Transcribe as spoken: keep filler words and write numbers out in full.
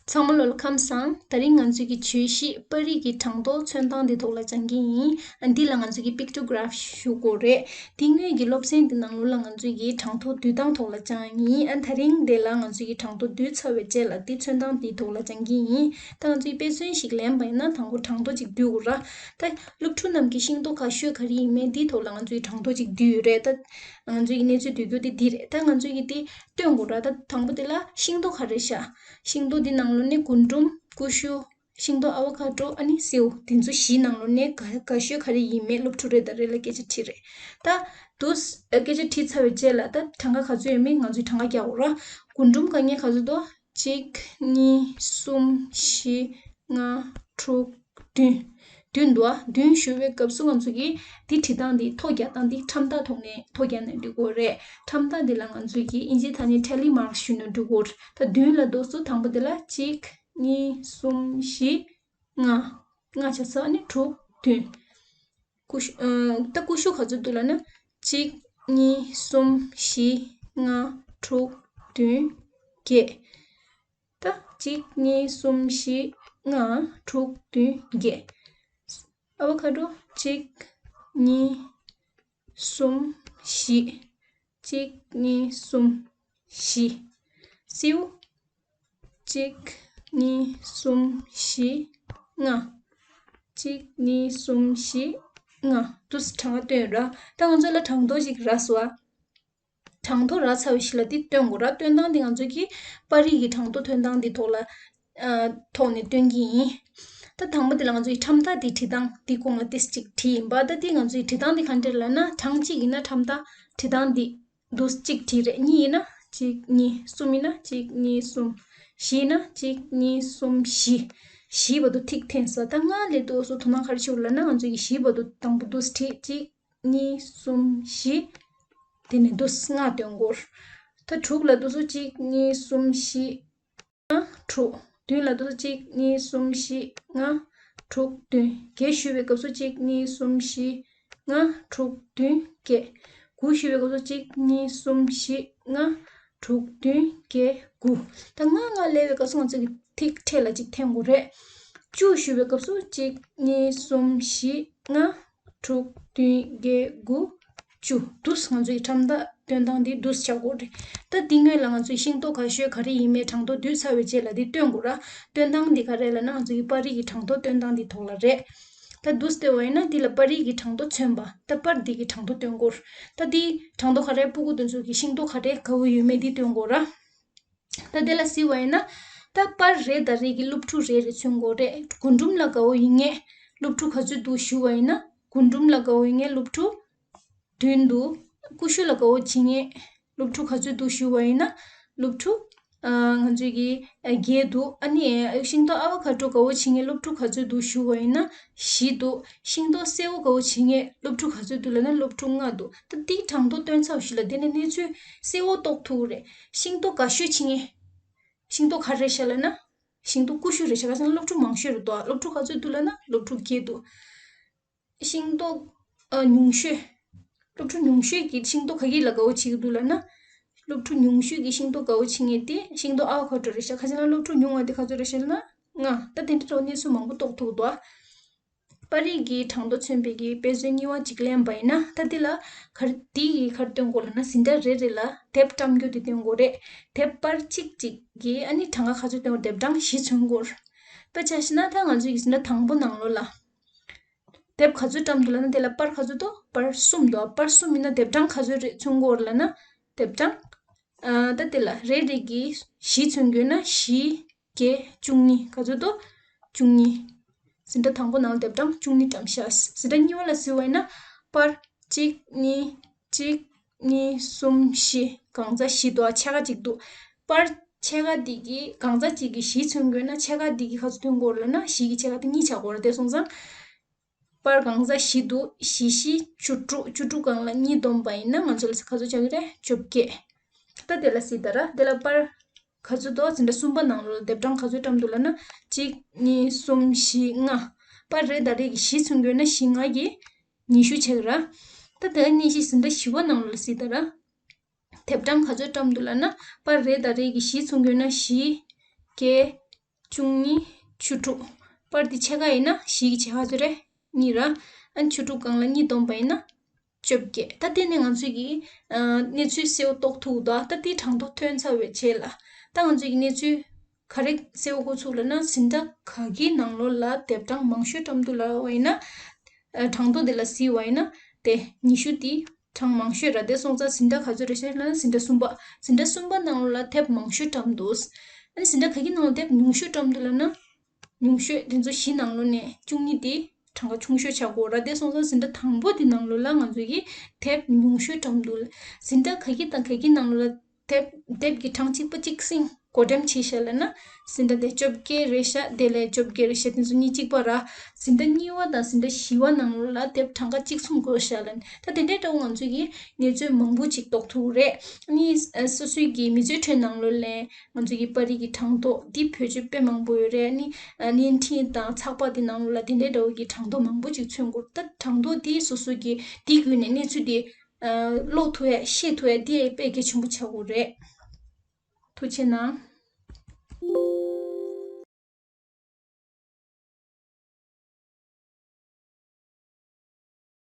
ཚང་མ་ལོ་ལ་ཁམས་བཟང་། དེ་རིང་ང་ཚོའི་གི་བརྗོད་གཞི་པར་རིས་ཀྱི་གྲངས་ཐོ་མཚོན་སྟངས་འདི་ཐོག་ལ་སྦྱང་གི་ཡིན། ཨ་འདི་ལ་ང་ཚོའི་གི་pictograph ཞུ་དགོས་རེད། འདི་སྔོན་གྱི་སློབ་ཚན་འདི་ནང་ལོགས་ལ་ང་ཚོའི་གི་གྲངས་ཐོ་བསྡུས་སྟངས་ཐོག་ལ་སྦྱང་ཡིན། ཨ་དེ་རིང་འདི་ལ་ང་ཚོའི་གི་གྲངས་ཐོ་བསྡུས་ཚར་བའི་རྗེས་ལ་འདི་མཚོན་སྟངས་འདི་ཐོག་ལ་སྦྱང་གི་ཡིན། ད་ང་ཚོའི་དཔེ་མཚོན་ཞིག་ལེན་པ་ཡིན་ན། དང་པོ་གྲངས་ཐོ་ཅིག་བསྡུས་དགོས་ར། ད་སློབ་ཕྲུག་རྣམས་ཀྱི་ཤིང་ཏོག་ག་ཤོས་ག་རེ་ཡིན་མིན་འདི་ཐོག་ལ་ང་ཚོའི་གྲངས་ཐོ་ཅིག་བསྡུས་ཡོད་རེད། ད་ང་ཚོའི་གི་གནས་ཚུལ་བསྡུ་རྒྱུ་དེ་འདི་རེད། ད་ང་ཚོའི་གི་འདི་སྟོན་དགོས་ར། ད་དང་པོ་དེ་ལ་ཤིང་ཏོག་ག་རེ་ཤ། ཤིང་ཏོག་འདི་ནང་ལོགས་ནས་རྒུན་འབྲུམ། ཀུ་ཤུ། ཤིང་ཏོག་ཨ་བ་ཁ་ཏྲོ། ཨ་ནི་སེའུ། འདི་ཚོ་བཞི་ནང་ལོགས་ནས་ག་ག་ཤོས་ག་རེ་ཡིན་མིན་སློབ་ཕྲུག་རེ་དང་རེ་ལ་སྐད་ཆ་དྲིས་རེད། ད་དུ་སྐད་ཆ་དྲིས་ཚར་བའི་རྗེས་ལ་ད་གྲངས་ཀ་ག་ཚོད་ཡོད་མིན་ང་ཚོས་གྲངས་ཀ་རྒྱག་དགོས་ར། རྒུན་འབྲུམ་ག་ངས་ག་ཚོད་འདུག་གཅིག་གཉིས། གསུམ། བཞི། ལྔ། དྲུག་བདུན། བདུན་འདུག་ཨ། བདུན་ཞུ་བའི་སྐབས་སུ་ང་ཚོ་གིས་འདི་བྲིས་སྟངས་འདི་ཐོ་རྒྱག་སྟངས་འདི་ཁྲམ་ཐག་ཐོག་ནས་ཐོ་རྒྱག་ནས་འབྲི་དགོས་རེད། ཁྲམ་ཐག་འདི་ལ་ང་ཚོ་གིས་ཨིན་ཇིའི་ཐ་སྙད་tally mark ཞུས་ནས་འབྲི་དགོས་རེད། ད་བདུན་ལ་འདུག་སུ་དང་པོ་འདི་ལ་གཅིག་གཉིས། གསུམ། བཞི། ལྔ། ལྔ་ཆ་ཚང་ནི་དྲུག་བདུན། ཀུ་ཤུ། ཨ་ད་ཀུ་ཤུ་ག་ཚོད་འདུག་ལབ་ན། གཅིག་གཉིས། གསུམ། བཞི། ལྔ། དྲུག་བདུན། བརྒྱད། ད་གཅིག་གཉིས། གསུམ། བཞི། ལྔ། དྲུག་བདུན། བརྒྱད། ཨ་བ་ཁ་ཏྲོ། གཅིག་གཉིས། གསུམ། བཞི། གཅིག་གཉིས། གསུམ། བཞི། སེའུ། གཅིག་གཉིས། གསུམ། བཞི། ལྔ། གཅིག་གཉིས། གསུམ། བཞི། ལྔ། དུས་གྲངས་ཀ་སྟོན་ར། ད་ང་ཚོ་ལ་གྲངས་ཐོ་ཞིག་རག་སོང་ཨ། གྲངས་ཐོ་རག་ཚར་བའི་གཞི་ལ་འདི་སྟོན་དགོས་ར། སྟོན་སྟངས་འདི་ང་ཚོ་གིས་པར་རིས་ཀྱི་གྲངས་ཐོ་སྟོན་སྟངས་འདི་ཐོག་ལ་ཨ་ཐོག་ནས་སྟོན་གྱི་ཡིན། ད་དང་པོ་དེ་ལ་ང་ཚོ་གི་ཁྲམ་ཐག་འདི་བྲིས་སྟངས་འདི་གོང་ལ་ཏིས་གཅིག་བྲིས་ཡིན་པ། ད་འདི་ང་ཚོ་གི་བྲིས་སྟངས་འདི་ག་འདྲ་ལབ་ན། གྲངས་གཅིག་ཡིན་ན་ཁྲམ་ཐག་བྲིས་སྟངས་འདི་འདུག་གཅིག་བྲིས་རེད། གཉིས་ཡིན་ན་གཅིག་གཉིས། གསུམ་ཡིན་ན་གཅིག་གཉིས། གསུམ། བཞི་ཡིན་ན་གཅིག་གཉིས། གསུམ། བཞི། བཞི་བར་དུ་ཐིག་འཐེན་ས། ད་ལྔ་ལས་འདུག་སུ་དོ་སྣང་ག་རེ་བྱེད་དགོས་ལབ་ན། ང་ཚོ་གི་བཞི་བར་དུ་དང་པོ་འདུག་བྲིས། གཅིག་གཉིས། གསུམ། བཞི། དེ་ནས་འདུག་ལྔ་སྟོན་དགོས། ད་དྲུག་ལ་འདུག་སུ་གཅིག་གཉིས། གསུམ། བཞི། ལྔ། དྲུག་བདུན་ལ་འདུག་སུ་གཅིག་གཉིས། གསུམ། བཞི། ལྔ། དྲུག་བདུན། བརྒྱད་ཞུ་བའི་སྐབས་སུ་གཅིག་གཉིས། གསུམ། བཞི། ལྔ། དྲུག་བདུན། བརྒྱད། དགུ་ཞུ་བའི་སྐབས་སུ་གཅིག་གཉིས། གསུམ། བཞི། ལྔ། དྲུག་བདུན། བརྒྱད། དགུ། ད་ལྔ་ལྔ་སླེབས་པའི་སྐབས་སུ་ང་ཚོ་གི་ཐིག་ཕྲད་ལ་གཅིག་འཐེན་དགོས་རེད། བཅུ་ཞུ་བའི་སྐབས་སུ་གཅིག་གཉིས། གསུམ། བཞི། ལྔ། དྲུག་བདུན། བརྒྱད། དགུ། བཅུ། འདུག་ང་ཚོ་ཡི་ཁྲམ་ཐག་སྟོན་སྟངས་འདི་འདུག་ཆགས་དགོས་རེད། ད་འདི་སྔོན་ལ་ང་ཚོས་ཤིང་ཏོག་ག་ཤོས་ག་རེ་ཡིན་མིན་གྲངས་ཐོ་བསྡུས་ཚར་བའི་རྗེས་ལ་འདི་སྟོན་དགོས་ར། སྟོན་སྟངས་འདི་ག་རེ་ལབ་ན། ང་ཚོ་ཡི་པར་རིས་ཀྱི་གྲངས་ཐོ་སྟོན་སྟངས་འདི་ཐོག་ལ་རེད། ད་འདུག་སྟེ་བ་ཡིན་ན་འདི་ལ་པར་རིས་ཀྱི་གྲངས་ཐོ་མཚོན་པ། ད་པར་འདི་གི་གྲངས་ཐོ་སྟོན་དགོས། ད་འདི་གྲངས་ཐོ་ག་རེ་སྤུ་གུ་དེ་ཚོ་གི་ཤིང་ཏོག་ག་རེ་ག་བོ་ཡོད་མེད་འདི་སྟོན་དགོས་ར། ད་དེ་ལ་གཟིགས་པ་ཡིན་ན། ད་པར་རེ་དང་རེ་གི་སློབ་ཕྲུག་རེ་རེ་མཚོན་དགོས་རེད། རྒུན་འབྲུམ་ལ་དགའ་བོ་ཡིན་ངེས་སློབ་ཕྲུག་ག་ཚོད་འདུག་ཞུ་བ་ཡིན་ན། རྒུན་འབྲུམ་ལ་དགའ་བོ་ཡིན་ངེས་སློབ་ཕྲུག་བདུན་འདུག་ཀུ་ཤུ་ལ་དགའ་བོ་བྱེད་ངེས་སློབ་ཕྲུག་ག་ཚོད་འདུག་ཞུ་བ་ཡིན་ན། སློབ་ཕྲུག་ཨ་ང་ཚོས་ཀྱི་ཨ་བརྒྱད་འདུག་ཨ་ནི་ཤིང་ཏོག་ཨ་བ་ཁ་ཏྲོ་དགའ་བོ་བྱེད་ངེས་སློབ་ཕྲུག་ག་ཚོད་འདུག་ཞུ་བ་ཡིན་ན། བཞི་འདུག་ཤིང་ཏོག་སེར་པོ་དགའ་བོ་བྱེད་ངེས་སློབ་ཕྲུག་ག་ཚོད་འདུག་ལབ་ན། སློབ་ཕྲུག་ལྔ་འདུག་ད་འདི་གྲངས་ཐོ་སྟོན་ཚར་བ་ཞིག་ལ་དེ་ནས་གནས་ཚུལ་གསལ་བོ་རྟོགས་ཐུབ་རེད། ཤིང་ཏོག་དགའ་ཤོས་བྱེད་ངེས། ཤིང་ཏོག་ག་རེ་རེད་ཤག་ལབ་ན། ཤིང་ཏོག་ཀུ་ཤུ་རེད་ཤག་ག་ཟེར་ན་སློབ་ཕྲུག་མང་ཤོས་རེད་འདུག་སློབ་ཕྲུག་ག་ཚོད་འདུག་ལབ་ན། སློབ་ཕྲུག་བརྒྱད་འདུག་ཤིང་ཏོག་ཨ་ཉུང་ཤོས། སློབ་ཕྲུག་ཉུང་ཤོས་ཀྱིས་ཤིང་ཏོག་ག་གི་ལ་དགའ་བོ་བྱེད་ཀྱི་འདུག་ལབ་ན། སློབ་ཕྲུག་ཉུང་ཤོས་ཀྱིས་ཤིང་ཏོག་དགའ་བོ་བྱེད་ངེས་དེ་ཤིང་ཏོག་ཨ་བ་ཁ་ཏྲོ་རེད་ཤག་ག་ཟེར་ན་སློབ་ཕྲུག་ཉུང་བ་དེ་ག་ཚོད་རེད་ཤག་ལབ་ན། ལྔ། ད་དེ་འདྲ་འདྲ་བོ་གནས་ཚུལ་མང་པོ་རྟོགས་ཐུབ་འདུག་པར་རིས་ཀྱི་གྲངས་ཐོ་མཚོན་པའི་གི་དཔེ་མཚོན་གཉིས་པ་གཅིག་ལེན་པ་ཡིན་ན། ད་འདི་ལ་ག་རེ་འདི་ཡི་ག་རེ་སྟོན་དགོས་ལབ་ན། ཟིན་གྲྭ་རེ་རེ་ལ་དེབ་བཀྲམ་རྒྱུ་དེ་སྟོན་དགོས་རེད། དེབ་པར་གཅིག་གཅིག་གི་ཨ་ནི་གྲངས་ཀ་ག་ཚོད་སྟོན་དགོས། དེབ་གྲངས་བཞི་མཚོན་དགོས། དཔེ་ཆ་བཞག་ན་ད་ང་ཚོའི་གི་ཟིན་གྲྭ་དང་པོ་ནང་ལོགས་ལ་དེབ་ག་ཚོད་བཀྲམ་འདུག་ལབ་ན། དེ་ལ་པར་ག་ཚོད་འདུག་པར་གསུམ་འདུག་པར་གསུམ་ཡིན་ན་དེབ་གྲངས་ག་ཚོད་རེད་མཚོན་དགོས་ལབ་ན། དེབ་གྲངས་ཨ་ད་དེ་ལ་རེ་རེ་གི་བཞི་མཚོན་དགོས་ན་བཞི། བརྒྱད། བཅུ་གཉིས། ག་ཚོད་འདུག་བཅུ་གཉིས། ཟིན་གྲྭ་དང་པོ་ནང་དེབ་གྲངས་བཅུ་གཉིས་བཀྲམ་ཤག་ཟིན་གྲྭ་གཉིས་པ་ལ་གཟིགས་པ་ཡིན་ན། པར་གཅིག་གཉིས། གཅིག་གཉིས། གསུམ། བཞི། གང་ཚ་བཞི་འདུག་ཨ་ཕྱེད་ཀ་གཅིག་འདུག་པར་ཕྱེད་ཀ་འདི་གི་གང་ཚ་གཅིག་གི་བཞི་མཚོན་དགོས་ན་ཕྱེད་ཀ་འདི་གི་ག་ཚོད་ཐོན་དགོས་ལབ་ན། བཞི་གི་ཕྱེད་ཀ་དེ་གཉིས་ཆགས་དགོས་རེད། དེ་སོང་ཙང་། པར་གང་ཚ་བཞི་འདུག་བཞི་བཞི་བཅུ་དྲུག་བཅུ་དྲུག་སྒང་ལ་གཉིས་བསྡོམས་པ་ཡིན་ན་ང་ཚོ་ལ་ག་ཚོད་ཆགས་ཀྱི་རེད། བཅོ་བརྒྱད། ད་དེ་ལ་གཟིགས་དང་ར། དེ་ལ་པར་ག་ཚོད་འདུག་ཟིན་གྲྭ་གསུམ་པ་ནང་ལོགས་ལ་དེབ་གྲངས་ག་ཚོད་བཀྲམ་འདུག་ལབ་ན། གཅིག་གཉིས། གསུམ། བཞི། ལྔ། པར་རེ་དང་རེ་གི་བཞི་མཚོན་དགོས་ན་བཞི་ལྔ་གི་ཉི་ཤུ་ཆགས་ར། ད་དེ་གཉིས་ཤིག་ཟིན་གྲྭ་བཞི་པ་ནང་ལོགས་ལ་གཟིགས་དང་ར། དེབ་གྲངས་ག་ཚོད་བཀྲམ་འདུག་ལབ་ན། པར་རེ་དང་རེ་གི་བཞི་མཚོན་དགོས་ན་བཞི། བརྒྱད། བཅུ་གཉིས། བཅུ་དྲུག་པར་འདི་ཕྱེད་ཀ་ཡིན་ན་བཞི་གི་ཕྱེད་ཀ་ཚོད་རེད། གཉིས་ར། ཨ་ནི་བཅུ་དྲུག་སྒང་ལ་གཉིས་བསྡོམས་པ་ཡིན་ན་བཅོ་བརྒྱད། ད་དེ་ནས་ང་ཚོས་ཀྱི་ཨ་གནས་ཚུལ་གསལ་པོ་རྟོགས་ཐུབ་འདུག་ད་དེ་གྲངས་ཐོ་ཐོན་ཚར་བའི་རྗེས་ལ། ད་ང་ཚོས་ཀྱི་གནས་ཚུལ་ག་རེ་གསལ་པོ་འགོ་ཚུགས་ལབ་ན། ཟིན་བྲིས་ག་གི་ནང་ལོགས་ལ་དེབ་གྲངས་མང་ཤོས་བཀྲམ་འདུག་ལབ་པ་ཡིན་ན། ཨ་གྲངས་ཐོ་དེ་ལ་གཟིགས་པ་ཡིན་ན། དེ་ཉི་ཤུ་དེ་གྲངས་མང་ཤོས་ར། དེ་སོང་ཙང་ཟིན་བྲིས་ག་ཚོད་རེད་ཤག་ལབ་ན། ཟིན་བྲིས་གསུམ་པ། ཟིན་བྲིས་གསུམ་པ་ནང་ལོགས་ལ་དེབ་མང་ཤོས་བཀྲམ་འདུག་ཨ་ནི་ཟིན་བྲིས་ག་གི་ནང་ལ་དེབ་ཉུང་ཤོས་བཀྲམ་འདུག་ལབ་ན། ཉུང་ཤོས་དེ་ཚོ་བཞི་ནང་ལོགས་ནས་བཅུ་གཉིས་དེ་གྲངས་ཀ་ཆུང་ཤོས་ཆགས་ཀྱི་ཡོད་ར། དེ་སོང་ཙང་ཟིན་བྲིས་དང་པོ་དེ་ནང་ལོགས་ལ་ང་ཚོས་ཀྱི་དེབ་ཉུང་ཤོས་བཀྲམ་འདུག་ཟིན་བྲིས་ག་གི་དང་ག་གི་ནང་ལོགས་ལ་དེབ་དེབ་ཀྱི་གྲངས་གཅིག་པ་གཅིག་སྲིང་བགོ་འགྲེམས་བྱས་ཤག་ལབ་ན། ཟིན་བྲིས་དེ་བཅོ་བརྒྱད་རེད་ཤག་དེ་ལས་བཅོ་བརྒྱད་རེད་ཤག་དེ་ཚོ་གཉིས་གཅིག་པ་ར། ཟིན་བྲིས་གཉིས་པ་དང་ཟིན་བྲིས་བཞི་པ་ནང་ལོགས་ལ་དེབ་གྲངས་ཀ་གཅིག་མཚུངས་དགོས་ཤག་ལབ་ན། ད་དེ་འདྲའི་འདྲ་བོ་ང་ཚོས་ཀྱི་གནས་ཚུལ་མང་པོ་ཅིག་རྟོགས་ཐུབ་རེད། ཨ་ནི་ཨ་སོ་སོའི་གི་མི་ཚེའི་ཁྲོད་ནང་ལོགས་ལ་ང་ཚོས་ཀྱི་པར་རིས་ཀྱི་གྲངས་ཐོ་འདི་བེད་སྤྱོད་དཔེ་མང་པོ་ཡོད་རེད། ཨ་ནི་ཨ་བརྙན་འཕྲིན་དང་ཚགས་པར་དེ་ནང་ལོགས་ལ་དེ་འདྲའི་འདྲ་བོ་གི་གྲངས་ཐོ་མང་པོ་ཅིག་མཚོན་གྱི་ཡོད། ད་གྲངས་ཐོ་དེ་སོ་སོ་གི་དེའི་བརྒྱུད་ནས་གནས་ཚུལ་དེ་ཨ་ཀློག་ཐུབ་ཡ། ཤེས་ཐུབ་ཡ་དེ་དཔེ་གལ་ཆེན་པོ་ཆགས་ཀྱི་ཡོད་རེད། ཐུགས་རྗེ་གནང་།